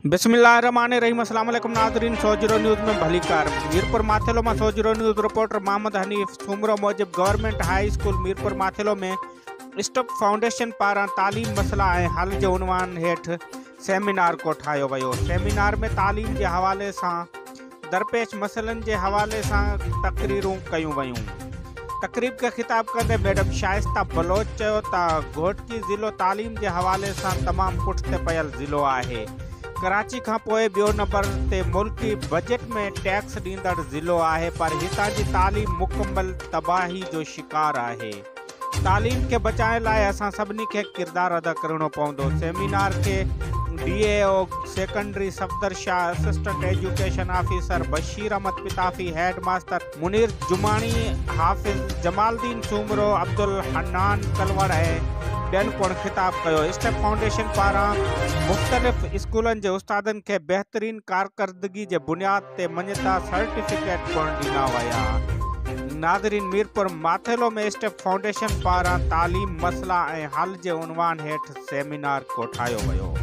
بسم الله الرحمٰن الرحيم السلام عليڪم ناظرين سوجهرو نيوز ۾ ڀليڪار ميرپور ماٿيلو مان سوجهرو نيوز رپورٽر محمد حنيف سومرو موجب government high school Mirpur Mathelo ۾ step foundation پاران تعليم مسئلا ۽ حل جي عنوان هيٺ سيمينار ڪوٺايو ويو سيمينار ۾ تعليم جي حوالي سان درپيش مسئلن جي حوالي سان تقريرون ڪيون ويون. تقريب کي خطاب ڪندي ميڊم شائسته بلوچ چيو ته گهوٽڪي ضلعو تعليم جي حوالي سان تمام پٺتي پيل ضلعو آهي، ڪراچي کان پوء ٻيو نمبر تي ملڪي بجيٽ ۾ ٽيڪس ڏيندڙ ضلعو آهي پر هتان جي تعليم مڪمل تباهي جو شڪار آهي، تعليم کي بچائڻ لاء اسان سڀني کي ڪردار ادا ڪرڻو پوندو، سيمينار کي D E O secondary Safdar Shah, assistant education officer Bashir Ahmed Pitafi, head master Munir Jamani, Hafiz Jamal Uddin Soomro, Abdul Hannan Kalwar ۽ ٻين پڻ خطاب ڪيو. اسٽيپ فائونڊيشن پاران مختلف اسڪولن جي استادن کي بهترين ڪارڪردگي جي بنياد تي مڃتا سرٽيفڪيٽ پڻ ڏنا ويا. ناظرين ميرپور ماٿيلو ۾ اسٽيپ فائونڊيشن پاران تعليم مسئلا ۽ حل جي عنوان هيٺ سيمينار ڪوٺايو ويو.